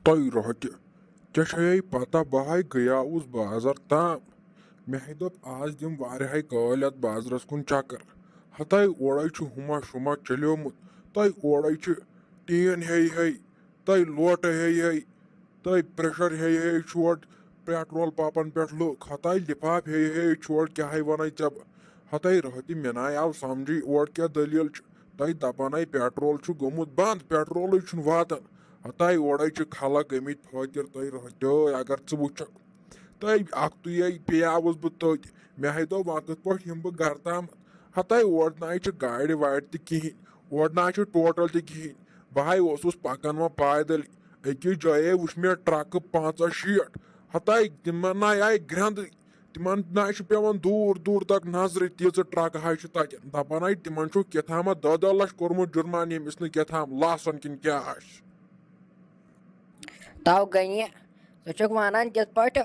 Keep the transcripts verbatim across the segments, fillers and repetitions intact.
تۄہہِ رۄہتہِ، ژےٚ چھےٚ پتہ، بہٕ ہاے گٔیاوُس بازر تام۔ مےٚ ہے دوٚپ، آز دِمہٕ واریاہے کٲلۍ اتھ بازرس کُن چکر۔ ہتاے اورے چھُ ہُما شُما چلیومُت۔ تۄہہِ اورے چھُ ٹیٖن ہے ہے، تۄہہِ لوٹہٕ ہے ہے، تۄہہِ پریشر ہے ہے چھُ اورٕ، پیٹرول پمپن پٮ۪ٹھ لُکھ۔ ہتاے لفاف ہے ہے چھُ اورٕ، کیٛاہ ہے ونَے ژےٚ بہٕ؟ ہتاے رۄہتہِ، مےٚ ناے آو سمجھے اورٕ کیٛاہ دٔلیٖل چھِ۔ تۄہہِ دپان ہے پیٹرول چھُ گوٚمُت بنٛد، پیٹرولٕے چھُنہٕ واتان۔ ہتاے اورے چھِ خلق گٔمٕتۍ فٲطر، تۄہہِ رۄہتیو اگر ژٕ وٕچھکھ۔ تۄہہِ اکھتُے پیٚیاوُس بہٕ تٔتۍ۔ مےٚ ہے دوٚپ، وۄنۍ کِتھ پٲٹھۍ یِمہٕ بہٕ گرٕ تام؟ ہتاے اورٕ ناے چھِ گاڑِ واڑِ تہِ کِہیٖنۍ، اورٕ ناے چھُ ٹوٹل تہِ کِہیٖنۍ۔ بہٕ ہاے اوسُس پکان وۄنۍ پایدٔلۍ، أکِس جایے وٕچھ مےٚ ٹرکہٕ پانٛژاہ شیٹھ۔ ہتاے تِمن ناے آیہِ گرٛٮ۪ندٕے۔ تِمن نہ چھُ پٮ۪وان دوٗر دوٗر تک نظرِ، تیٖژٕ ٹرکہٕ ہاے چھِ تتٮ۪ن۔ دپان ہاے تِمن چھُ کیٛاہ تامتھ دہ دہ لچھ کوٚرمُت جُرمان، ییٚمِس نہٕ کیٛاہ تام لاسن کِنہٕ کیٛاہ آسہِ۔ تو گٔنی، ژٕ چھُکھ ونان کِتھ پٲٹھۍ؟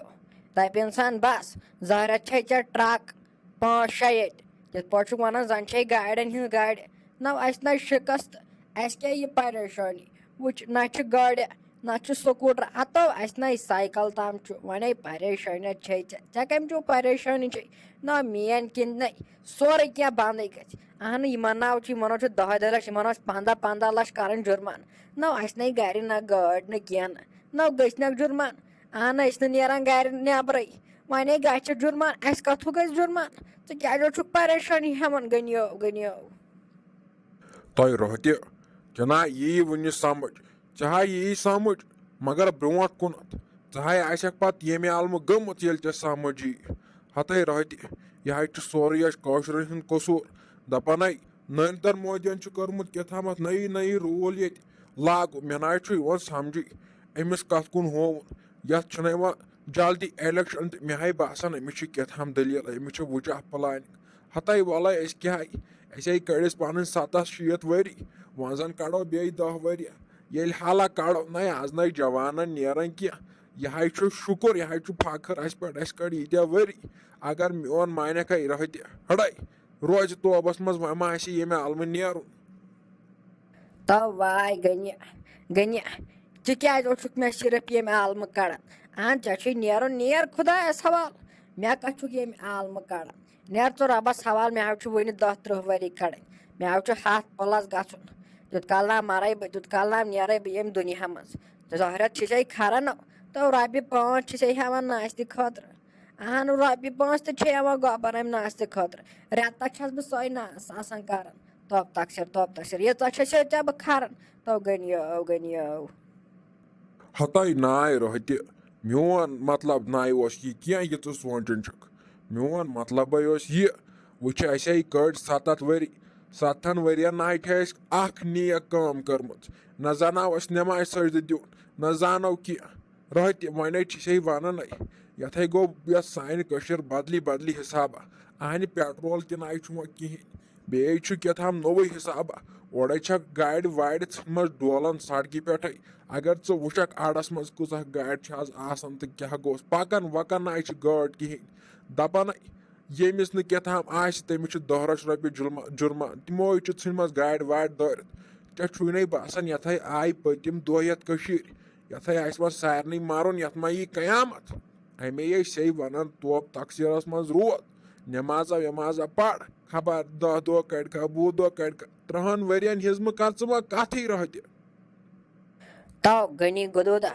دپہِ انسان بس، ظٲہرت چھے ژےٚ ٹرک پانٛژھ شےٚ ییٚتہِ۔ کِتھ پٲٹھۍ چھُکھ ونان زن چھے گاڑٮ۪ن ہٕنٛز گاڑِ؟ نہ اسہِ نہ شکست، اسہِ کیٛاہ یہِ پریشٲنی؟ وٕچھ، نہ چھِ گاڑِ، نہ چھُ سکوٗٹر، ہتو اسہِ نَے سایکل تام چھُ۔ وۄنۍ ہے پریشٲنی چھے ژےٚ، ژےٚ کَمہِ چیو پریشٲنی چھے؟ نہ میٲنۍ کِنۍ نَے، سورُے کینٛہہ بنٛدٕے گژھِ۔ اہنہٕ، یِمن ناو چھُ، یِمن اوس چھُ دَہَے دَہَے لَچھ، یِمن اوس پنٛداہ پنٛداہ لَچھ کران جُرمان۔ نہ اسہِ نَے گرِ نہ گٲڑۍ نہ کینٛہہ نہ، نہ گٔژھۍ نہ جُرمان۔ اہنہٕ، أسۍ نہٕ نیران گرِ نٮ۪برٕے۔ وۄنۍ ہے گژھِ جُرمان، اسہِ کتھُک گژھِ جُرمان؟ ژٕ کیٛازِ چھُکھ پریشٲنی ہٮ۪وان؟ گٔنیو گٔنیو۔ تۄہہِ رۄہتہِ، جناب، یی وُنہِ سمجھ۔ ژےٚ ہا یی سمجھ، مگر برونٛٹھ کُنتھ۔ ژٕ ہاے آسکھ پتہٕ ییٚمہِ عالمہٕ گٔمٕژ، ییٚلہِ ژےٚ سمجھ یی۔ ہتَے رۄہتہِ، یہِ ہاے چھُ سورُے اَسہِ کٲشرٮ۪ن ہُنٛد قصوٗر۔ دپان ہے، نریندر مودیَن چھُ کوٚرمُت کیٛاہ تامتھ نٔیی نٔیی روٗل ییٚتہِ لاگوٗ۔ مےٚ نہ حظ چھُ یِوان سمجھٕے، أمِس کتھ کُن ہووُن۔ یتھ چھُنہٕ یِوان جلدی الیکشن تہٕ مےٚ ہاے باسان، أمِس چھِ کیٛاہ تام دٔلیٖل، أمِس چھِ وجہ پلاننگ۔ ہتاے ولے، أسۍ کیٛاہ ہاے، اَسہِ ہاے کٔڑۍ أسۍ پنٕنۍ ستتھ شیٖتھ ؤری، وۄنۍ زن کڑو بیٚیہِ دہ ؤری۔ ییٚلہِ حالہ کڑو نَے، از نَے جوانن نیران کینٛہہ۔ یہِ ہاے چھُ شُکر، یہِ ہاے چھُ فخر اَسہِ پٮ۪ٹھ، اَسہِ کٔڑۍ ییٖتیٛاہ ؤری۔ اگر میون مانکھ ہاے رۄہتہِ ہڑے روزِ توبس منٛز، وۄنۍ ما آسہِ ییٚمہِ عالمہٕ نیرُن۔ تو واے گٔنہِ، گٔنہِ، ژٕ کیٛازِ اوسُکھ مےٚ صرف ییٚمہِ عالمہٕ کڑان؟ اہن، ژےٚ چھُے نیرُن، نیر خۄدایس حوال، مےٚ کتھ چھُکھ ییٚمہِ عالمہٕ کڑان؟ نیر ژٕ رۄبس حوال، مےٚ حظ چھُ وُنہِ دہ ترٕٛہ ؤری کڑٕنۍ، مےٚ حظ چھُ ہتھ پلس گژھُن۔ تیوٗت کال نہ مرے بہٕ، تیوٗت کال نہ نیرے بہٕ ییٚمہِ دُنیا منٛز۔ ظٲہرت چھِ ژےٚ کھران، تو رۄپیہِ پانٛژھ چھِ ژےٚ ہٮ۪وان ناشتہٕ خٲطرٕ۔ اہن، رۄپیہِ پانٛژھ تہِ چھِ یِوان گۄبر امہِ ناشتہٕ خٲطرٕ۔ رٮ۪تس چھس بہٕ سۄے ناس آسان کران۔ توب تقصیر، توب تقصیر، ییٖژاہ چھسے ژےٚ بہٕ کھران۔ تو گٔنیو، گٔنیو۔ ہتاے ناے رۄہتہِ، میون مطلب ناے اوس یہِ کینٛہہ یہِ ژٕ سونٛچان چھُکھ۔ میون مطلبے اوس یہِ، وٕچھ، اسے کٔڑۍ ستتھ ؤری، ستتھن ؤرین ناے چھِ اسہِ اکھ نیک کٲم کٔرمٕژ۔ نہ زانو اسہِ نماز سجدٕ دیُن، نہ زانو کینٛہہ۔ رۄہتہِ، وۄنۍ ہے چھِسے ونان ہے، یتھ ہے گوٚو یتھ سانہِ کٔشیٖر بدلی بدلی حسابہ۔ اہنہِ پیٹرول تہِ ناے چھُ وۄنۍ کِہینۍ۔ بیٚیہِ چھُ کیٛاہ تام نوٚوُے حسابہ۔ اورے چھکھ گاڑِ واڑِ ژھٕنمژ ڈولان سڑکہِ پٮ۪ٹھے۔ اگر ژٕ وٕچھکھ اڑس منٛز کۭژاہ گاڑِ چھِ آز آسان تہٕ کیٛاہ گوٚوس، پکان وکان نہ چھِ گٲڑۍ کِہینۍ۔ دپان ہے، ییٚمِس نہٕ کیٛاہ تام آسہِ، تٔمِس چھُ دہ رۄپیہِ جُرما-، جُرمان۔ تِموے چھِ ژھٕنمژ گاڑِ واڑِ دٲرِتھ۔ ژےٚ چھُے نے باسان، یتھ ہے آیہِ پٔتِم دۄہ یتھ کٔشیٖرِ، یتھ ہے آسہِ وۄنۍ سارنٕے مرُن، یتھ ما یی قیامت؟ امے ٲسۍ سے ونان، توب تقصیرس منٛز روز، نمازا ومازا پر، خبر دہ دۄہ کڑکھا، وُہ دۄہ کڑکھا، ترٕہن ؤرین ہٕنٛز مہٕ کر ژٕ وۄنۍ کتھٕے رۄہتہِ۔ تو غنی گدودا،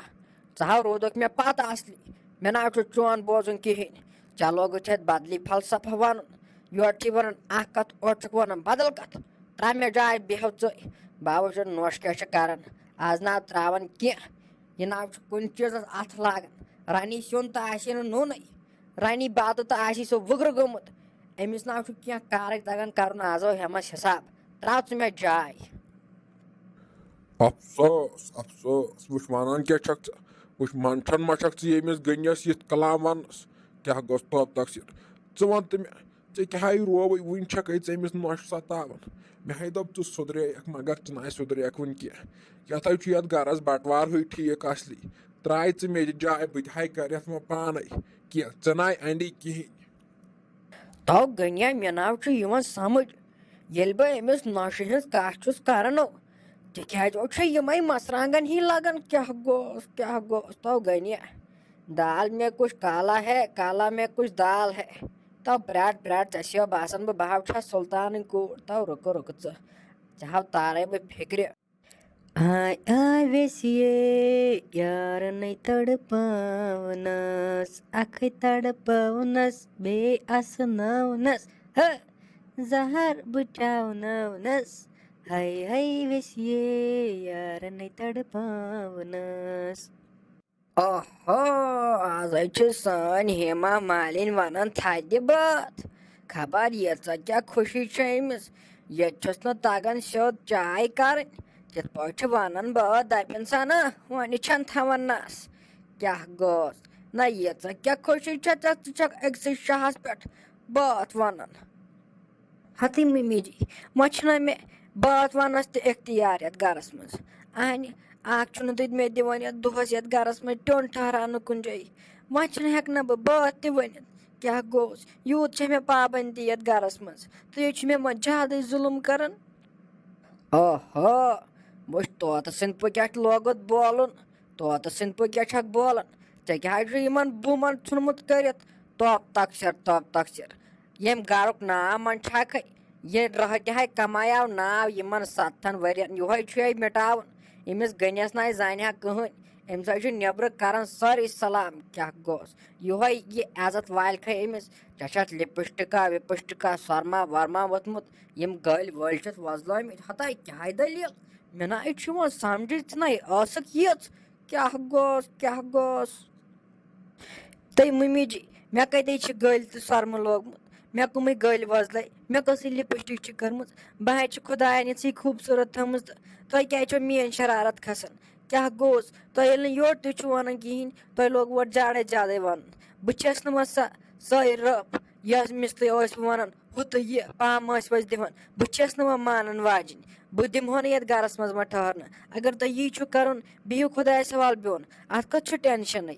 ژٕ ہا روٗدُکھ مےٚ پتہٕ اصلی، مےٚ نہ چھُ چون بوزُن کِہینۍ۔ ژےٚ لوگُتھ یتھ بدلی فلسفہٕ ونُن، یورٕ چھِ ونان اکھ کتھ، اورٕ چھُکھ ونان بدل کتھ۔ ترٛاو مےٚ جاے، بیٚہو ژٕے۔ بہٕ ہا وٕچھن نوٚش کیٛاہ چھِ کران، از نہ ترٛاوان کینٛہہ۔ یہِ نہ چھُ کُنہِ چیٖزس اتھٕ لاگان۔ رنی سیُن تہٕ آسی نہٕ نوٗنٕے، رنی بتہٕ تہٕ آسی سُہ وُگرٕ گوٚمُت۔ أمِس نہ چھُ کینٛہہ کارٕے تگان کرُن، از ہو ہٮ۪مس حساب۔ ترٛاو ژٕ مےٚ جاے۔ افسوس، افسوس، وٕچھ، ونان کیٛاہ چھکھ ژٕ؟ وٕچھ، منٛدچھان ما چھکھ ژٕ ییٚمِس غنیس یِتھ کلام وننس؟ کیٛاہ گوٚژھ توب تقصیر؟ ژٕ ون تہٕ مےٚ، ژےٚ کیٛاہ ہاے رووٕے؟ وٕنہِ چھکھ أتۍ ژٕ أمِس نۄش ستاوان۔ مےٚ ہاے دوٚپ، ژٕ سُدریکھ، مگر ژٕ ناے سُدریکھ وٕنہِ کینٛہہ۔ یتھ ہاے چھُ یتھ گرس بٹوار ہٕے ٹھیٖک اصلی۔ ترٛاے ژٕ مےٚ تہِ جاے، بہٕ تہِ ہاے کرٕ یتھ وۄنۍ پانے کینٛہہ۔ ژٕ ناے اندی کِہینۍ۔ تو غنیہ، مےٚ ناو چھُ یِوان سمجھ، ییٚلہِ بہٕ أمِس نۄشہِ ہٕنٛز کتھ چھُس کران، تِکیٛازِ یِمَے مَرژٕوانٛگَن ہی لَگان، کیٛاہ گوٚوس، کیٛاہ گوٚوس، تو گٔے نہٕ۔ دال میں کچھ کالا ہے، کالا میں کچھ دال ہے۔ تو برٛٹھ برٛٹھ ژےٚ چھُ باسان بہٕ بہٕ ہاو چھَس سُلطانٕنۍ کوٗر، تو رُکہٕ رُکہٕ ژٕ، ژےٚ ہاو تارے بہٕ فِکرِ۔ آے آے ویسیے یارنٕے تڑپاونس، اکھے تڑپاونس، بیٚیہِ اسناونس۔ ہہ! زہر بہٕ چاوناونس۔ ہاے ہاے ویسیے یارنٕے تڑپاونس۔ اوہو، آز حظ چھِ سٲنۍ ہیما مالِنۍ ونان تھدِ بٲتھ۔ خبر ییٖژاہ کیٛاہ خوشی چھےٚ أمِس۔ ییٚتہِ چھُس نہٕ تگان سیوٚد چاے کرٕنۍ۔ تِتھ پٲٹھۍ چھِ ونان بٲتھ، دپن سا نہ، وۄنۍ چھَنہٕ تھاوان نس۔ کیٛاہ گوٚوس؟ نہ، ییٖژاہ کیٛاہ خوشی چھےٚ ژےٚ، ژٕ چھکھ أکسٕے شاہس پٮ۪ٹھ بٲتھ ونان۔ ہتٕے مٔمی جی، وۄنۍ چھُنہ مےٚ بٲتھ وننس تہِ اختیار یتھ گرس منٛز۔ اہنہِ، اکھ چھُنہٕ تُہۍ مےٚ دِوان یتھ دۄہس یتھ گرس منٛز ٹیوٚن ٹھہراونہٕ کُنہِ جایہِ۔ وۄنۍ چھُنہٕ ہٮ۪کان بہٕ بٲتھ تہِ ؤنِتھ۔ کیٛاہ گوٚوس؟ یوٗت چھےٚ مےٚ پابندی یتھ گرس منٛز۔ تُہۍ حظ چھِو مےٚ وۄنۍ زیادَے ظُلُم کران۔ اوہو، وٕچھ طوطہٕ سٕنٛدۍ پٲٹھۍ کیٛاہ چھُ لوگُت بولُن۔ طوطہٕ سٕنٛدۍ پٲٹھۍ کیٛاہ چھکھ بولان؟ ژےٚ کیٛاہ حظ چھُ یِمن بُمن ژھُنمُت کٔرِتھ؟ توپ تقصیر، توپ تقصیر۔ ییٚمہِ گرُک ناو من چھکھے، ییٚلہِ رٲتہِ ہاے کمایاو ناو یِمن ستتھن ؤرین، یِہوے چھُ ہے مٹاوُن۔ أمِس گٔنِس ناے زانہِ ہا کٕہٕنۍ۔ أمِس حظ چھُ نیبرٕ کران سٲرٕے سلام۔ کیٛاہ گوٚوس؟ یِہوے یہِ عزت والہِ کھے أمِس۔ ژےٚ چھَتھ لپسٹکا وپسٹکا سۄرما ورما ووٚتھمُت۔ یِم گٔلۍ وٲلۍ چھِتھ وۄزلٲمٕتۍ۔ ہتاے کیٛاہ دٔلیٖل؟ مےٚ نہ چھُ یِوان سمجھے، ژٕ نَے ٲسٕکھ یِژھ۔ کیٛاہ گوٚوس، کیٛاہ گوٚوس؟ تٔمۍ مٔمی جی، مےٚ کَتے چھِ گٔلۍ تہٕ سۄرمہٕ لوگمُت؟ مےٚ کٕمٕے گٔلۍ وۄزلٲے؟ مےٚ کۄسٕے لِپسٹِک چھِ کٔرمٕژ؟ بہٕ حظ چھِ خۄدایَن یِژھٕے خوٗبصوٗرت تھٲومٕژ تہٕ تۄہہِ کیٛازِ چھو میٛٲنۍ شرارت کھسان؟ کیٛاہ گوٚوس؟ تۄہہِ ییٚلہِ نہٕ یورٕ تہِ چھُو وَنان کِہیٖنۍ، تۄہہِ لوگوٕ اورٕ زیادَے زیادَے وَنُن۔ بہٕ چھَس نہٕ وۄنۍ سۄ، سۄے رٔف، یۄس مِس تُہۍ ٲسوٕ وَنان، ہُہ تہٕ یہِ پام ٲسۍ وَس دِوان۔ بہٕ چھَس نہٕ وۄنۍ مانَن واجِنۍ۔ بہٕ دِمہٕ ہو نہٕ یَتھ گَرَس منٛز وۄنۍ ٹھہرنہٕ۔ اگر تۄہہِ یی چھُ کَرُن، بِہِو خۄدایَس حوالہٕ بیوٚن۔ اَتھ کَتھ چھُ ٹٮ۪نشَنٕے؟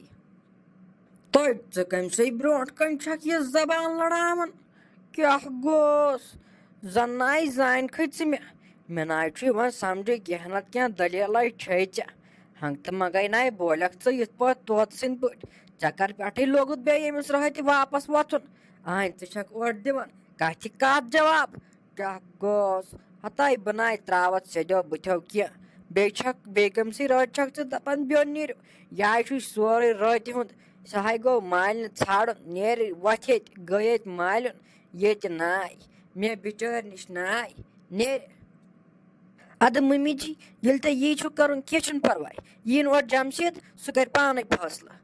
تۄہہِ، ژٕ کٔمۍ سٕے برٛونٛٹھ کَنۍ چھَکھ یہِ زبان لڑاوان؟ کیٛاہ گوٚوس؟ زَن نَے زانکھٕے ژٕ مےٚ۔ مےٚ نَے چھُ یِوان سَمجھے کینٛہہ نَتہٕ کینٛہہ دٔلیٖلَے چھے ژےٚ۔ ہنٛگتہٕ منٛگَے نَے بولکھ ژٕ یِتھ پٲٹھۍ طوطہٕ سٕنٛدۍ پٲٹھۍ۔ ژےٚ کَر پٮ۪ٹھٕے لوگُتھ بیٚیہِ ییٚمِس رٲتہِ واپَس وۄتھُن؟ اہنۍ، ژٕ چھَکھ اورٕ دِوان کَتھِ کَتھ جواب۔ کیٛاہ گوٚوس؟ ہتاے بہٕ نَے ترٛاوَتھ سیٚدیو بٕتھیو کینٛہہ۔ بیٚیہِ چھَکھ، بیٚیہِ کٔمۍ سٕے رٲتۍ چھَکھ ژٕ دَپان بیوٚن نیٖرِو؟ یہِ ہاے چھُے سورُے رٲتہِ ہُنٛد۔ سُہ ہاے گوٚو مالنہِ ژھانٛڈُن، نیر وۄتھ ییٚتہِ، گٔے ییٚتہِ مالیُن، ییٚتہِ ناے، مےٚ بِچٲرۍ نِش ناے، نیر۔ اَدٕ مٔمی جی، ییٚلہِ تۄہہِ یی چھُو کَرُن، کینٛہہ چھُنہٕ پَرواے، یِیِن اورٕ جمشیٖد، سُہ کَرِ پانَے فٲصلہٕ۔